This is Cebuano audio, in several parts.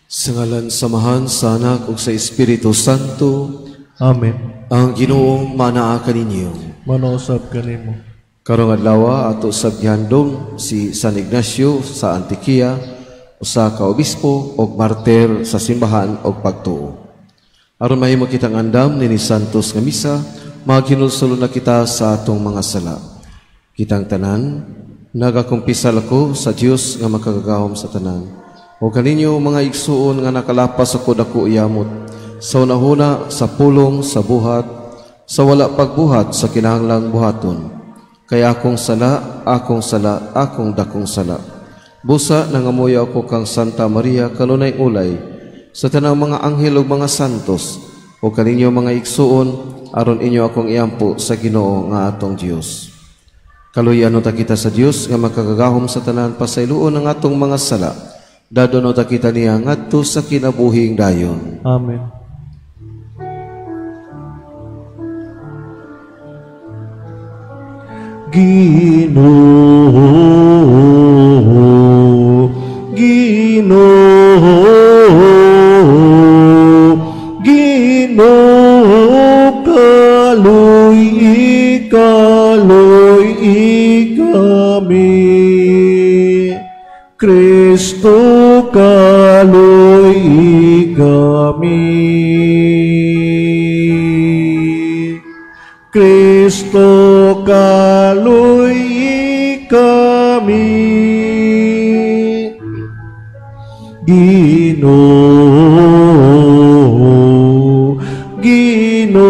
Sa ngalan sa Amahan, sa Anak ug sa Espiritu Santo. Amen. Ang Ginoo manaa kaninyo. Manausab kanimo. Karong adlaw ato sa gihandom si San Ignacio sa Antioquia, usa ka obispo ug martir sa simbahan ug pagtuo. Aron mahimo kitang andam nini santos nga misa, maghinulsol na kita sa atong mga sala. Kitang tanan, nagakumpisal ako sa Dios nga makagagahom sa tanan. O kaninyo mga igsuon nga nakalapas ako dako yamot, sa unahuna, sa pulong, sa buhat, sa wala pagbuhat sa kinahanglang buhaton. Kay akong sala, akong sala, akong dakong sala. Busa nangamuyo ako kang Santa Maria kanunay ulay, sa tanang mga anghel ug mga santos, o kaninyo mga igsuon, aron inyo akong iampo sa Ginoo nga atong Dios. Kaluyan ta kita sa Dios nga makagagahom sa tanan, pasayloon ang atong mga sala. Dadon ta kita niya ngadto sa kinabuhing dayon. Amen. Ginoo, Ginoo, Ginoo, kaloy kaloy kami. Kristo kaloy kami. Kristo kaloy kami. Ginoo, Ginoo,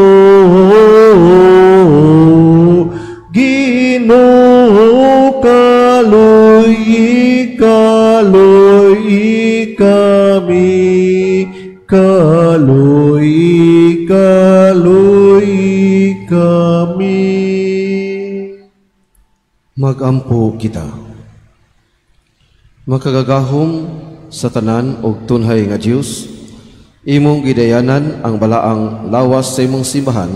Ginoo, kaloy kaloy kami, kaloy kaloy kami. Magampo kita. Makagagahom sa tanan og tunhay nga Dios, imong gidayanan ang balaang lawas sa imong simbahan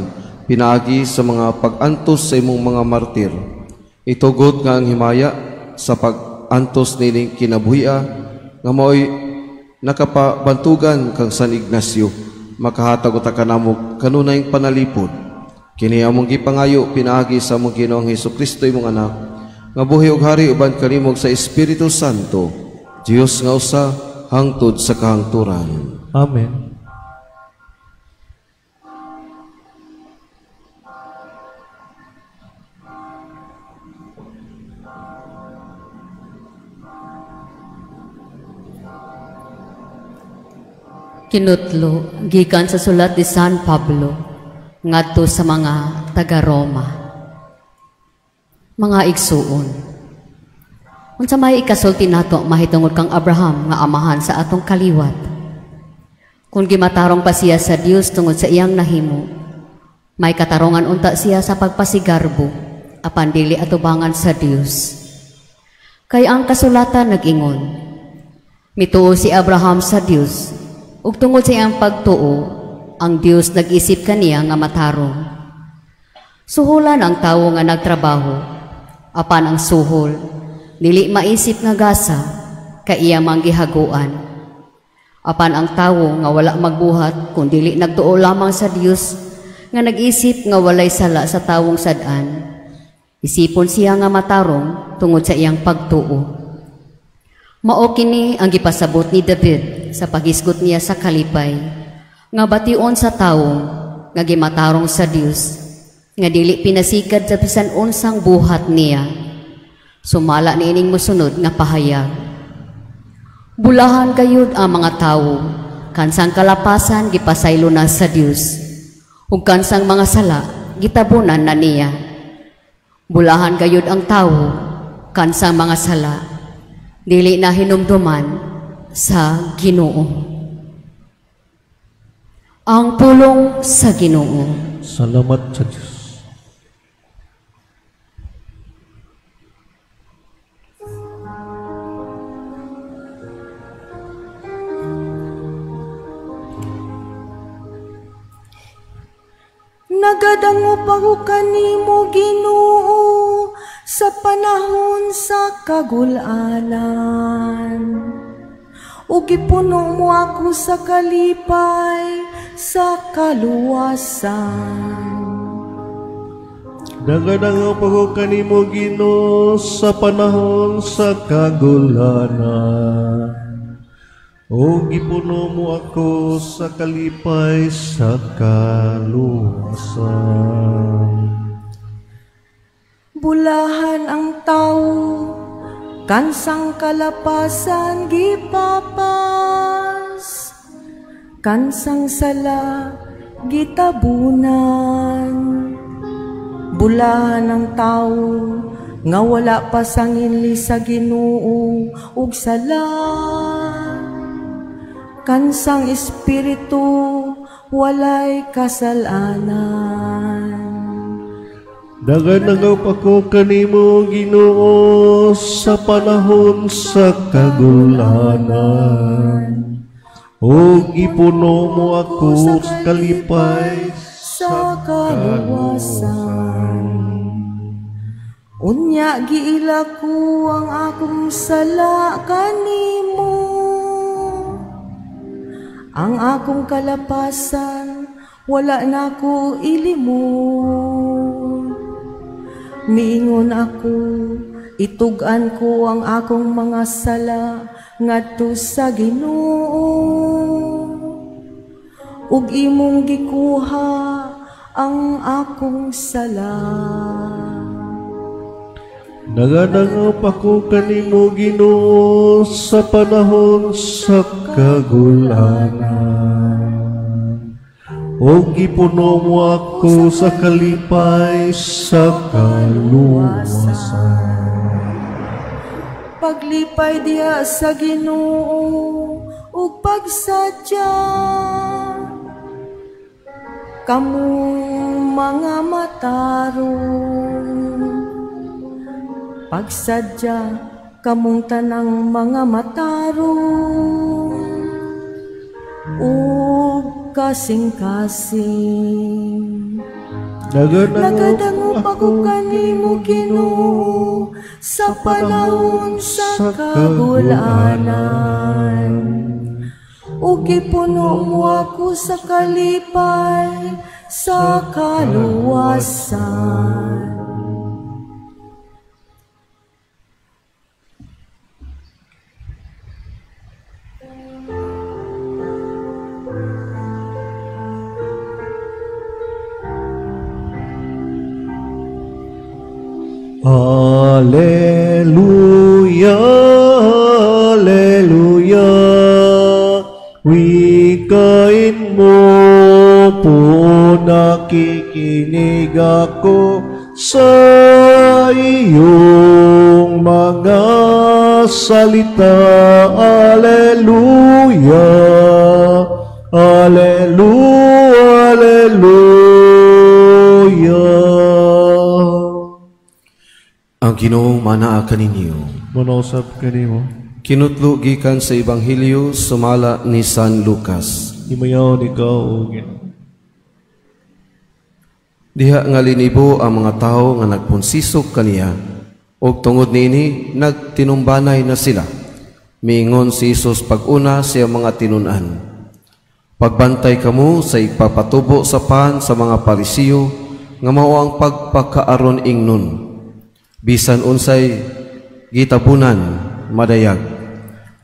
pinaagi sa mga pag-antos sa imong mga martir. Itugot nga ang himaya sa pag-antos nining kinabuhia nga maoy nakapabantugan kang San Ignacio, makahatag uta kanamo kanunayng panalipod. Kini among gipangayo pinaagi sa among Ginoong Hesukristo imong anak, nga buhi og hari uban kanimo sa Espiritu Santo, Dios nga usa hangtod sa kahangturan. Amen. Kinutlo gikan sa sulat ni San Pablo ngadto sa mga taga-Roma. Mga igsuon, unsa may ikasulti nato mahitungod kang Abraham nga amahan sa atong kaliwat? Kung gimatarong pa siya sa Dios tungod sa iyang nahimo, may katarongan unta siya sa pagpasigarbo apan dili atubangan sa Dios. Kay ang kasulatan nag-ingon, mituo si Abraham sa Dios, ug tungod sa iyang pagtuo, ang Dios nag-isip kaniya nga matarong. Suhulan ang tawo nga nagtrabaho, apan ang suhol dili maisip nga gasa kay iya mang gihaguan. Apan ang tawo nga wala magbuhat kun dili nagtuo lamang sa Dios nga nag-isip nga walay sala sa tawong sad-an, isipon siya nga matarong tungod sa iyang pagtuo. Mao kini ang gipasabot ni David sa paghisgot niya sa kalipay, nga bation sa tawo nga gimatarong sa Dios, nga dili pinasikad sa bisan unsang buhat niya. Sumala niining mosunod nga pahayag. Bulahan gayud ang mga tawo, kansang kalapasan gipasaylo na sa Dios, ug kansang mga sala gitabunan na niya. Bulahan gayud ang tawo, kansang mga sala dili na hinumduman sa Ginoo. Ang pulong sa Ginoo. Salamat sa Dios. Nagadangop ako kanimo, Ginoo, sa panahon sa kagulanan. Ug gipuno mo ako sa kalipay sa kaluwasan. Nagadangaw pa ko kanimo, Ginoo, sa panahon sa kagulanan. O gipuno mo ako sa kalipay sa kaluwasan. Bulahan ang tao, kansang kalapasan gipapas, kansang sala gitabunan. Bulahan ang tao nga wala pa sanginli sa Ginoo ug sala, kansang espiritu walay kasalanan. Naganagaw pa ko kanimo, Ginoo, sa panahon sa kagulanan. O gipuno mo ako sa kalipay sa kaluwasan. Unya giila ko ang akong sala kanimo, ang akong kalapasan wala nako ilimot. Miingon ako, itug-an ko ang akong mga sala ngadto sa Ginoo, ug imong gikuha ang akong sala. Nagadangaw pa ko kanimo, Ginoo, sa panahon sa kagulanan. O gipuno mo ako sa kalipay sa kaluwasan. Paglipay diha sa Ginoo ug pagsadya, kamong mga matarong. Pagsadya kamong tanang mga matarong ug kasing-kasing. Nagadangaw pa ko kanimo, Ginoo, sa panahon sa kagulanan. Ug gipuno mo ako sa kalipay sa kaluwasan. Alleluia, alleluia, wikain mo po, nakikinig ako sa iyong mga salita. Alleluia, alleluia, alleluia. Ang Ginoo manaa kaninyo. Manausap kanimo. Kinutlo gikan sa Ebanghelyo sumala ni San Lucas. Himayaon ikaw, o Ginoo. Diha nga linibo ang mga tawo nga nagpunsisok kaniya, ug tungod niini nagtinumbanay na sila. Miingon si Hesus pag-una sa mga tinun-an, pagbantay kamo sa ipapatubo sa pan sa mga Parisiyo nga mao ang pagpakaaron ingnon. Bisan unsay gitabunan madayag,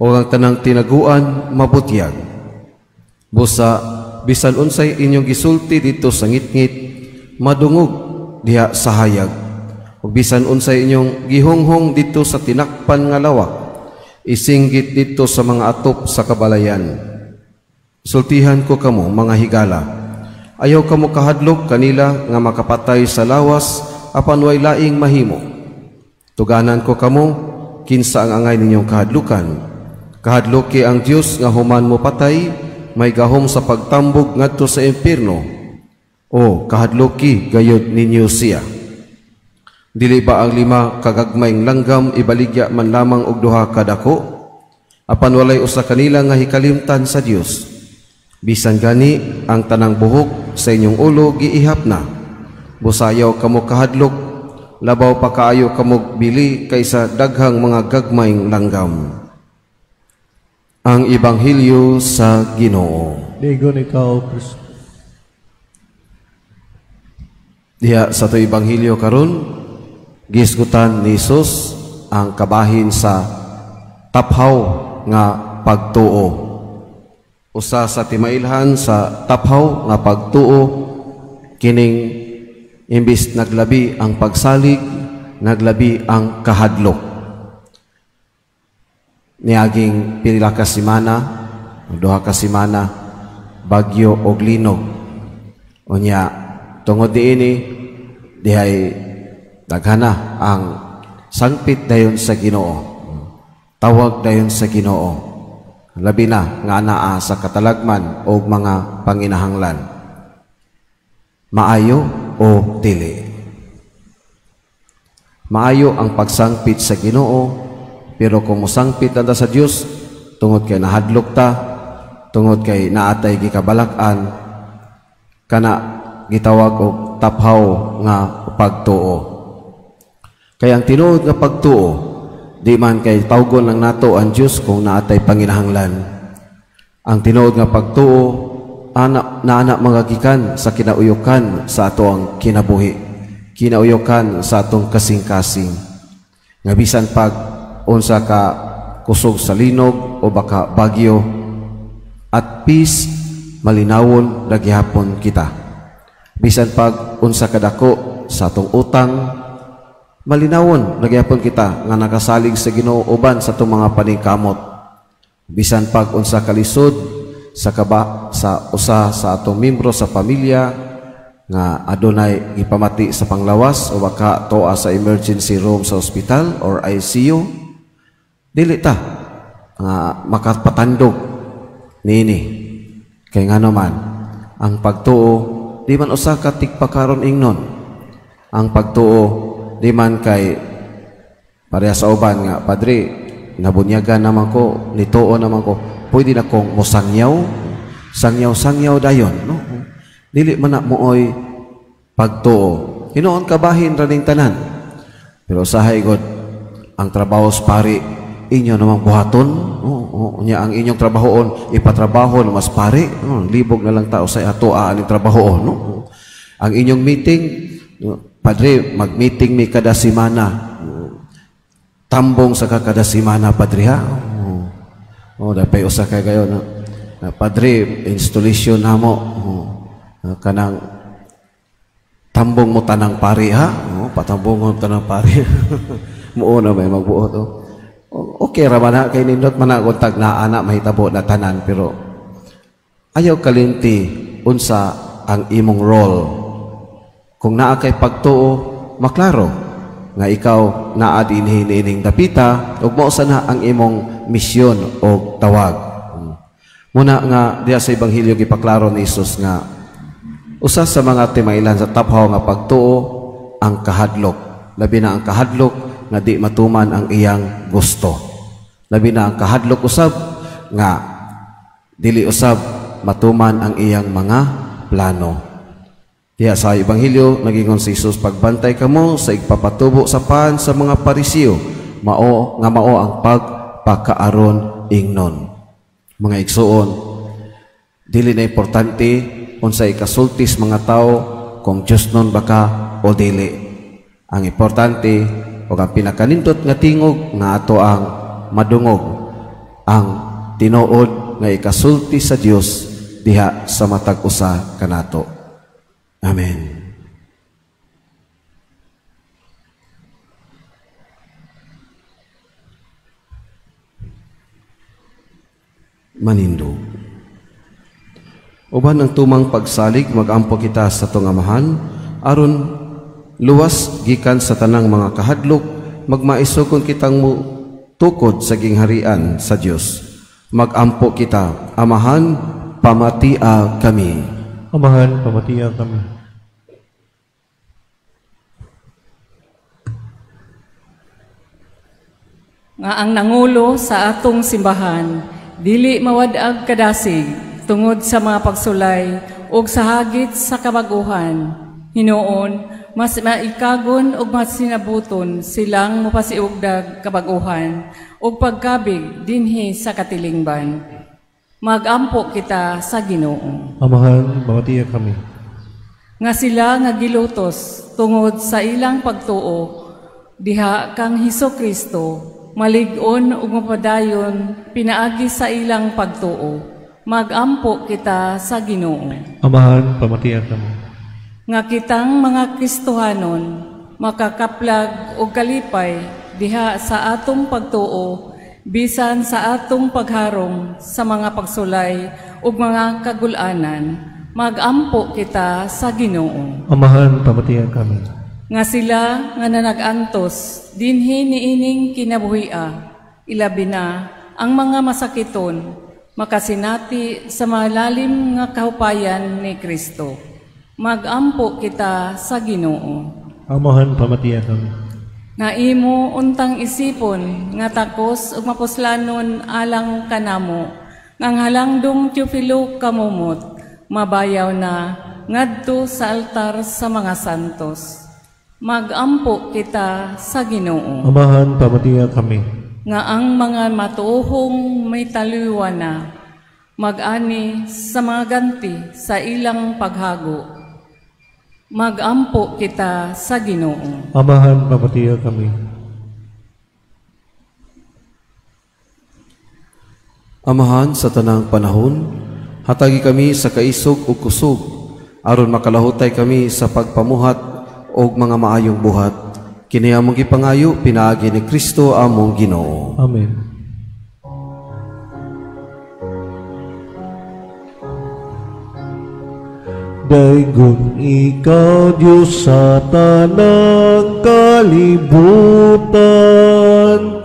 o ang tanang tinaguan mabutyag. Busa bisan unsay inyong gisulti dito sa ngitngit, madungog diha sa hayag. Ug bisan unsay inyong gihonghong dito sa tinakpan nga lawak, isinggit dito sa mga atop sa kabalayan. Sultihan ko kamo mga higala, ayaw kamo kahadlok kanila nga makapatay sa lawas apan way laing mahimo. Tuganan ko kamo, kinsa ang angay ninyong kahadlukan. Kahadluki ang Dios nga human mo patay, may gahom sa pagtambog ngadto sa impierno. O kahadluki gayod ninyo siya. Dili ba ang 5 kagagmayng langgam ibaligya man lamang og 2 kadako? Apan walay usa kanila nga hikalimtan sa Dios. Bisan gani ang tanang buhok sa inyong ulo giihap na. Busayaw kamo kahadlok, labaw pa kaayo kamog bili kaysa daghang mga gagmayng langgam. Ang Ebanghelyo sa Ginoo. Ligon ikaw, Kristo. Diha sa ato Ebanghelyo karon, gisgutan ni Hesus ang kabahin sa taphaw nga pagtuo. Usa sa timailhan sa taphaw nga pagtuo kining imbis naglabi ang pagsalig, naglabi ang kahadlok. Niaging pila ka semana, duha ka semana, bagyo og linog. Unya tungod niini dihay daghana ang sangpit dayon sa Ginoo. Tawag dayon sa Ginoo. Labi na nga anaa sa katalagman og mga panginahanglan. Maayo o dili? Maayo ang pagsangpit sa Ginoo, pero kung mosangpit na ta sa Dios tungod kay nahadlok ta, tungod kay naatay gikabalak-an, kana gitawag og taphaw nga pagtuo. Kay ang tinuod nga pagtuo, di man kay tawgon lang nato ang Dios kung naatay panginahanglan. Ang tinuod nga pagtuo ana naana mga gikan sa kinauyokan sa atoang kinabuhi, kinauyokan sa atong kasing-kasing. Nga bisan pag unsa ka kusog sa linog o baka bagyo, at peace malinawon lagihapon kita. Bisan pag unsa kadako sa atong utang, malinawon lagihapon kita nga nakasalig sa Ginoo uban sa atong mga paningkamot. Bisan pag unsa kalisod sa kaba sa usa sa atong membro sa pamilya nga adunay gipamati sa panglawas o baka toa sa emergency room sa ospital or ICU, dili ta nga makapatandog niini. Kay ngano man ang pagtuo di man usa ka tigpakaron ingnon. Ang pagtuo di man kay pareha sa uban nga padre nabunyagan naman ko, nituo naman ko, pwede na kong mosangyaw, sangyaw-sangyaw dayon, no? Dili man na mooy pagtuo. Hinuon kabahin raning tanan. Pero usahay god ang trabaho sa pari inyo namang buhaton, nya ang inyong trabahoon ipatrabaho na mas pari, no, libog na lang tao sa ato aning trabahoon, no? Ang inyong meeting, padre, mag-meeting mi kada semana. Tambong sa kada semana, padre, ha? Oh, dapay usa kay gayon, no? Padre, installation namo, kanang tambong mo tanang pari, ha? Oh, patambong mo tanang pari. Muo na may magbuot, oh. Okay ra man na kay nindot man na kung tag naa na mahitabo na tanan, pero ayaw kalinti unsa ang imong role. Kung naa kay pagtuo, maklaro nga ikaw naa dinhi niining dapita ug mao sa na ang imong misyon og tawag. Muna nga diha sa Ebanghelyo gipaklaro ni Hesus nga usa sa mga timailan sa taphaw nga pagtuo ang kahadlok. Labi na ang kahadlok nga di matuman ang iyang gusto. Labi na ang kahadlok usab nga dili usab matuman ang iyang mga plano. Diha sa Ebanghelyo nagingon si Hesus, pagbantay kamo sa igpapatubo sa pan sa mga Pariseo, mao nga mao ang pagpakaaron ingnon. Mga igsuon, dili na importante unsay kasultis mga tawo kung Dios nun baka o dili. Ang importante o ang pinakanindot nga tingog nga ato ang madungog ang tinuod nga ikasulti sa Dios diha sa matag usa kanato. Amen. Manindog. Uban ang tumang pagsalig, magampo kita sa atong Amahan aron luwas gikan sa tanang mga kahadlok, magmaisukon kitang tukod sa gingharian sa Dios. Magampo kita, Amahan, pamatia kami. Amahan, pamatia kami. Nga ang nangulo sa atong simbahan, dili mawad-ag kadasig tungod sa mga pagsulay ug sa hagit sa kabaguhan. Hinuon, Mas maikagon ug mas sinabuton silang mopasiugdag kabag-ohan ug pagkabig dinhi sa katilingban. Magampo kita sa Ginoo. Amahan, pamatiya kami. Nga sila nga gilutos tungod sa ilang pagtuo diha kang Hesus Kristo, malig-on ug mapadayon pinaagi sa ilang pagtuo. Magampo kita sa Ginoo. Amahan, pamatiya kami. Nga kitang mga Kristohanon makakaplag og kalipay diha sa atong pagtuo bisan sa atong pagharong sa mga pagsulay ug mga kagulanan. Magampo kita sa Ginoo. Amahan, pamatiya kami. Nga sila nga nanagantos dinhi niining kinabuhia, ilabi na ang mga masakiton, makasinati sa malalim nga kahupayan ni Kristo. Magampo kita sa Ginoo. Amahan, pamatiya kami. Nga imo untang isipon nga takos ug mapuslanon alang kanamo, ngang halangdong Teofilo kamumot, mabayaw na ngadto sa altar sa mga santos. Magampo kita sa Ginoo. Amahan, pamatiya kami. Nga ang mga matuohong may taliwan na mag-ani sa mga ganti sa ilang paghago. Magampo kita sa Ginoo. Amahan, pamatiya kami. Amahan, sa tanang panahon, hatagi kami sa kaisog ug kusog, aron makalahutay kami sa pagpamuhat og mga maayong buhat. Kini among gipangayo pinaagi ni Kristo among Ginoo. Amen. Daygon ikaw, Diyos, sa tanang kalibutan,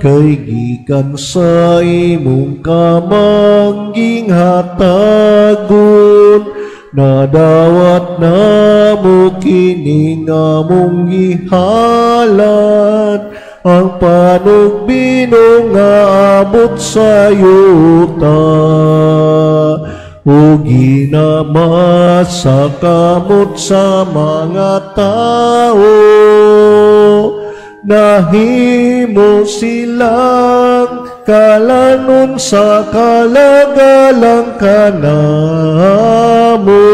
kay gikan sa imong kamangging hatagon, nadawat namo kini nga among gihalad, ang panugbino nga abot sa yuta. O ginama sa kamot sa mga tao, nahimo silang kalanon sa kalagalang kanamo.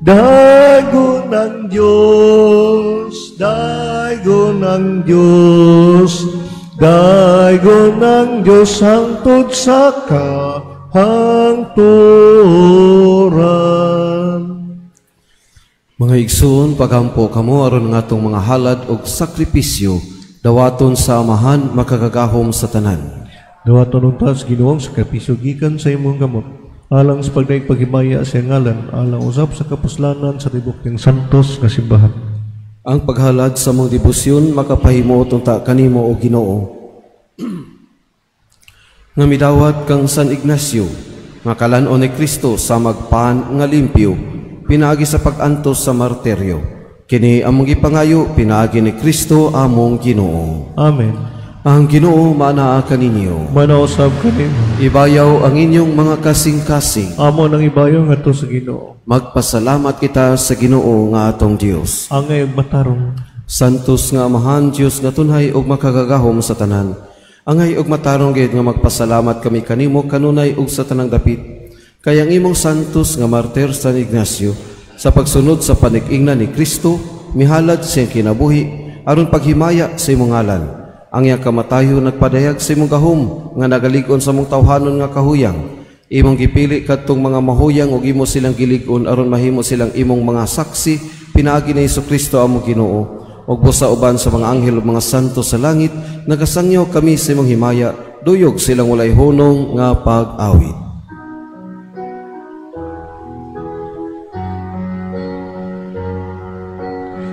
Daygon ang Diyos, daygon ang Diyos, daygon ang Diyos hangtod sa kahangturan. Mga igsoon, pagampo kamo aron nga atong mga halad og sakripisyo dawaton sa Amahan makagagahom sa tanan. Dawaton unta sa Ginoong sakripisyo gikan sa imong gamot, alang sa pagdaig paghimaya sa ngalan, alang usab sa kapuslanan sa tibok ng santos nga simbahan. Ang paghalad sa mong debosyon makapahimuot unta kanimo o Ginoo. Nga midawat kang San Ignacio, nga kalan-on ni Kristo sa magpan nga limpyo, pinaagi sa pag-antos sa martiryo. Kini among gipangayo, pinaagi ni Kristo among Ginoo. Amen. Ang Ginoo maanaa kaninyo. Manausab kanimo. Ibayaw ang inyong mga kasing-kasing. Amo nang ibayaw ngadto sa Ginoo. Magpasalamat kita sa Ginoo nga atong Dios. Angay ug matarong. Santos nga Amahan, Dios nga tunhay ug makagagahom sa tanan. Angay ug matarong gid nga magpasalamat kami kanimo kanunay ug sa tanang dapit. Kay ang imong santos nga martir San Ignacio sa pagsunod sa panig-ingna ni Kristo mihalad sa iyang kinabuhi aron paghimaya sa imong ngalan. Ang iyang kamatayon nagpadayag sa imong gahom nga nagalig-on sa mong tawhanon nga kahuyang. Imong gipili kadtong mga mahuyang ug imo silang gilig-on aron mahimo silang imong mga saksi pinaagi ni Hesukristo among Ginoo. Ug busa uban sa mga anghel ug mga santo sa langit nagasangyaw kami sa imong himaya, duyog silang walay hunong nga pag-awit.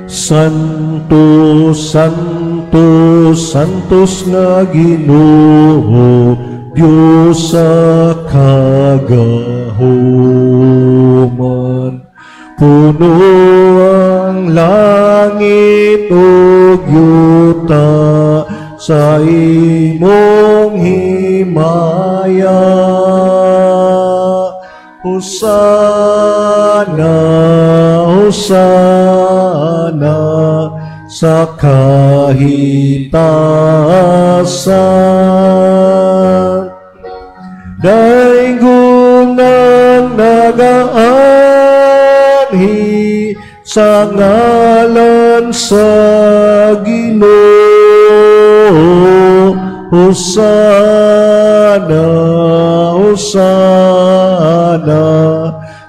Santo, Santo, Santos nga Ginoo, Dios sa kagahoman. Puno ang langit ug yuta sa imong himaya. Hosana, Hosana, sa kahitasan. Daygon ang nagaanhi sa ngalan sa Ginoo. Hosana, hosana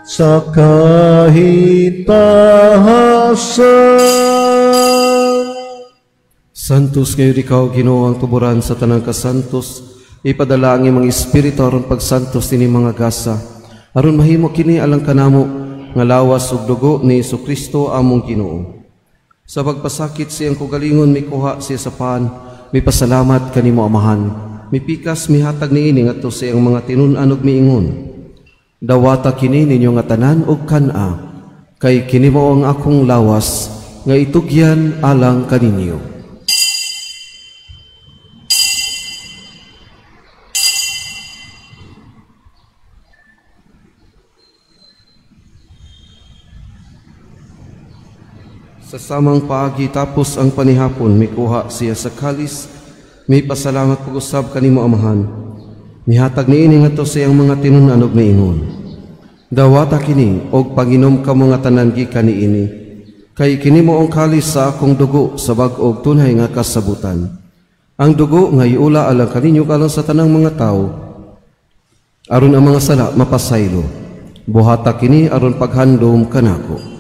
sa kahitasan. Santos kayo ikaw, Ginoo, ang tuburan sa tanang kasantos. Ipadala ang imong espiritu aron pagsantos ini mga gasa, aron mahimo kini alang kanamo nga lawas ug dugo ni Hesukristo among Ginoo. Sa pagpasakit siyang kugalingon, mikuha siya sa pan, mipasalamat kanimo Amahan, mipikas mihatag niini ngadto sa iyang mga tinun-an ug miingon, dawata kini ninyo nga tanan ug kan-a, kay kini mao ang akong lawas nga itugyan alang kaninyo. Sa samang paagi tapos ang panihapon, mikuha siya sa kalis, may pasalamat pag-usab kanimo Amahan. Mihatag niini ngadto sa iyang mga tinun-an ug miingon, dawata kini og panginom kamo nga tanan gikan niini, kay kini mao ang kalis sa akong dugo sa bag-o ug tunay nga kasabutan. Ang dugo nga iula alang kaninyo alang sa tanang mga tawo, aron ang mga sala mapasaylo. Buhata kini aron paghandom kanako.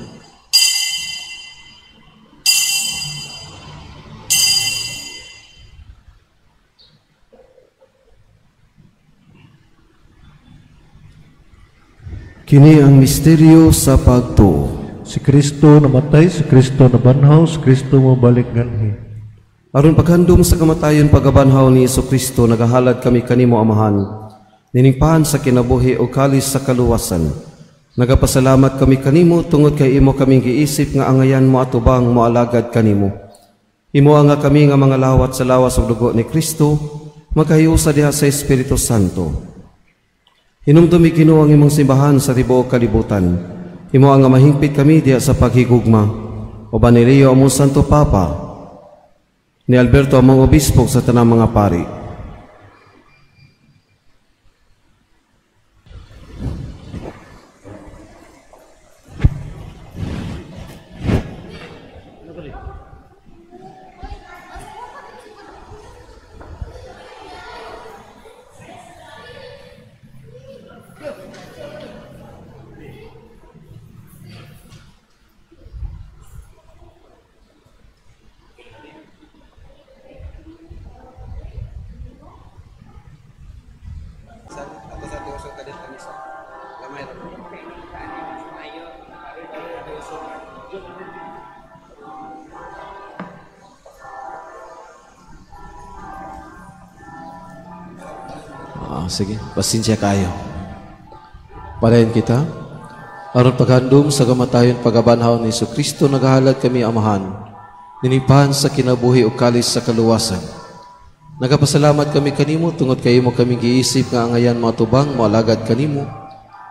Kini ang misteryo sa pagtuo. Si Kristo namatay, si Kristo nabanhaw, si Kristo mobalik nganhi. Aron paghandom sa kamatayon pagabanhaw ni Hesukristo, nagahalad kami kanimo Amahan, niningpahan sa kinabuhi o kalis sa kaluwasan. Nagapasalamat kami kanimo tungod kay imo kaming giisip nga angayan mo atubang moalagad kanimo. Imo nga kami nga mga lawat sa lawas ug dugo ni Kristo, magkahiusa diha sa Espiritu Santo. Hinumdumi Ginoo ang imong simbahan sa tibuok kalibutan. Imo ang mahingpit kami diha sa paghigugma. Uban ni Leo among Santo Papa, ni Alberto among Obispo sa tanang mga pari. Sige, pasensya kayo. Palayan kita. Aron paghandom sa kamatayon pagabanhaw ni Hesukristo, nagahalad kami Amahan, ninipahan sa kinabuhi o kalis sa kaluwasan. Nagapasalamat kami kanimo tungod kay imo kaming giisip nga angayan matubang moalagad kanimo.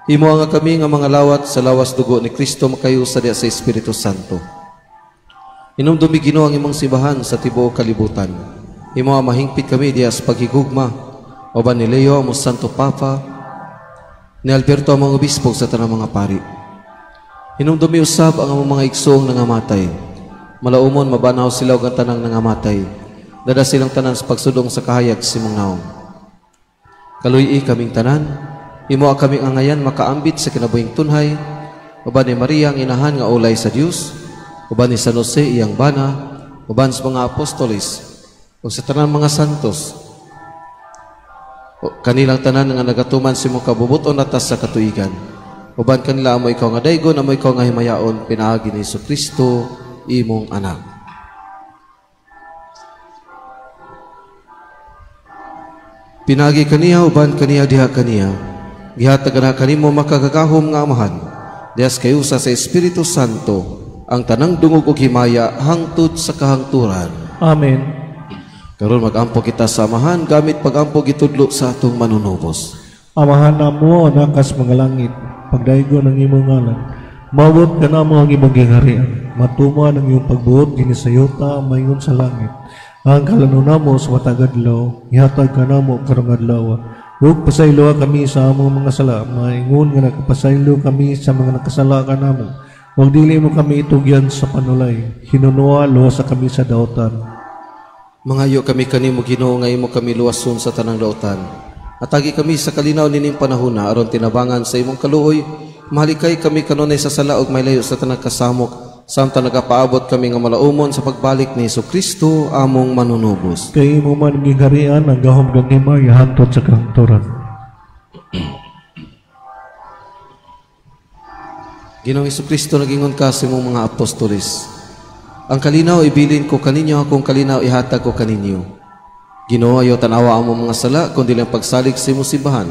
Imo nga kami nga mga lawat sa lawas dugo ni Kristo makayusa diha sa Espiritu Santo. Hinumdumi Ginoo ang imong simbahan sa tibuok kalibutan. Imo ang mahingpit kami diha sa paghigugma. Uban ni Leo among Santo Papa, ni Alberto among Obispo sa tanang mga pari. Hinumdumi usab ang among mga igsoong nangamatay. Malaumon mabanaw sila og ang tanang nangamatay. Dada silang tanan sa pagsudong sa kahayag sa imong naong. Kaluy-i kaming tanan, imo kaming angayan makaambit sa kinabuhing tunhay. Uban ni Maria ang inahan nga ulay sa Dios, uban ni San Jose iyang bana, uban sa mga apostoles ug sa tanang mga santos. Kanilang tanan nga nagatuman sa imong kabubuton atas sa katuigan. Uban kanila amo ikaw nga daygon, amo ikaw nga himayaon, pinaagi ni Hesukristo imong anak. Pinaagi kaniya uban kaniya diha kaniya, gihatag na kanimo makagagahom nga Amahan, dias kayusa sa Espiritu Santo ang tanang dungog ug himaya hangtod sa kahangturan. Amen. Karon magampo kita sa Amahan gamit pagampo gitudlo sa atong manunubos. Amahan namo nakas mga langit, pagdaygon ang imong ngalan, Mawot ka namo ang imong gingharian, matuman ang iyong pagbuot dinhi sa yuta maingon sa langit. Ang kalanon namo sa matag adlaw, ihatag kanamo karong adlaw. Ug pasayloa kami sa among mga sala, maingon nga nakapasaylo kami sa mga nakasala kanamo. Ug dili mo kami itugyan sa panulay, hinunoa luwasa kami sa dautan. Mangayo kami kanimo Ginoo nga imo kami luwason sa tanang dautan. Atagi kami sa kalinaw nining panahona aron tinabangan sa imong kaluoy. Mahalikay kami kanunay sa sala ug maylayo sa tanang kasamok, samtang nagapaabot kami nga malaumon sa pagbalik ni Hesukristo among manunubos. Kay imo man gingharian ang gahom kang himaya hangtod sa kahangturan. Ginoong Hesukristo, nagingon ka sa imong mga apostoles, ang kalinaw ibilin ko kaninyo, akong kalinaw ihatag ko kaninyo. Ginoo, ayaw tanawa ang among mga sala, kundi lang pagsalig sa imong simbahan.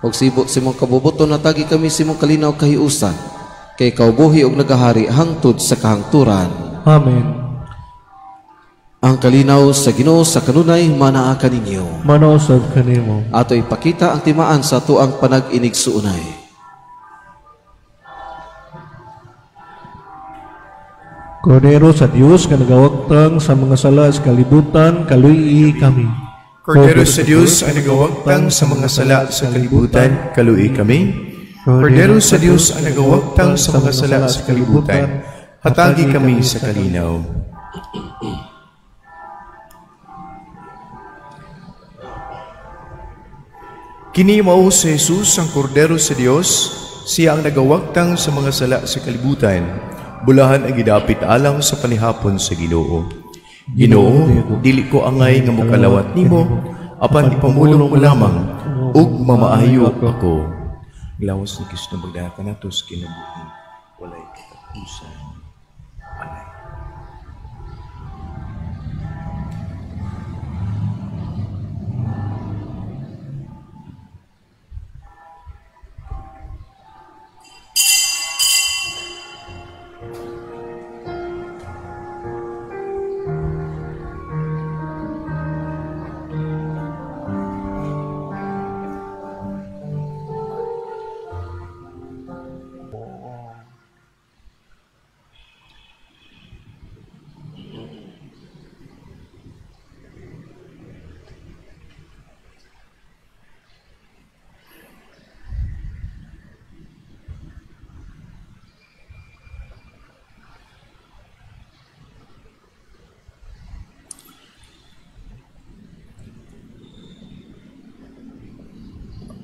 Og sibot sa imong kabubuton, natagi kami sa imong kalinaw kahiusan. Kay ikaw buhi og nagahari hangtod sa kahangturan. Amen. Ang kalinaw sa Ginoo sa kanunay manaa kaninyo. Manausab kanimo. Ato ipakita ang timaan sa tuang panag-inigsuunay. Kordero sa Dios nga nagawagtang sa mga sala sa kalibutan, kaluy kami. Kordero sa Dios ang nagawagtang sa mga sala sa kalibutan, kaluy kami. Kordero sa Dios ang nagawagtang sa mga sala sa kalibutan, hatagi kami sa kalinaw. Kini mao si Jesus ang Kordero sa Dios, siya ang nagawagtang sa mga sala sa kalibutan. Bulahan ang gidapit alang sa panihapon sa Ginoo. Ginoo, dili ko angay nga mokalawat nimo, apan ipamulong mo lamang ug mamaayo ako. Lawas ni Kristo magdala kanato sa kinabuhi, walay katapusan. Amen.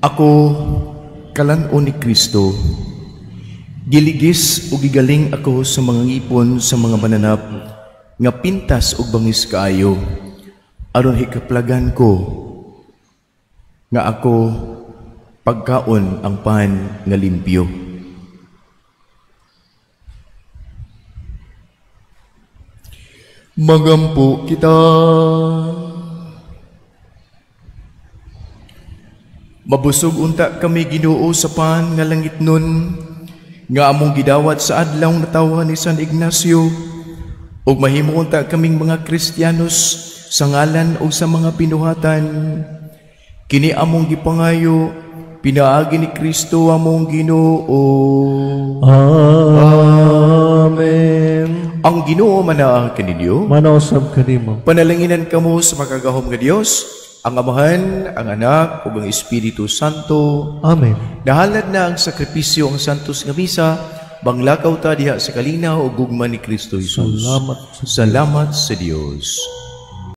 Ako, kalan-on ni Kristo, giligis o gigaling ako sa mga ngipon sa mga mananap, nga pintas og bangis kaayo, aron hikaplagan ko, nga ako pagkaon ang pan nga limpyo. Magampo kita. Mabusog unta kami Ginoo sa pan nga langit nun, nga among gidawat sa adlaw natawhan ni San Ignacio, ug mahimo unta kaming mga Kristiyanos sa ngalan ug sa mga binuhatan. Kini among gipangayo pinaagi ni Kristo among Ginoo. Amen. Ang Ginoo manaa kaninyo, manausab kanimo. Panalanginan kamo sa makagahom nga Dios, ang Amahan, ang Anak, ug ang Espiritu Santo. Amen. Nahalad na ang sakripisyo ang santos nga misa, banglakaw ta diha sa kalinaw ug gugma ni Kristo Jesus. Salamat sa Salamat sa Dios.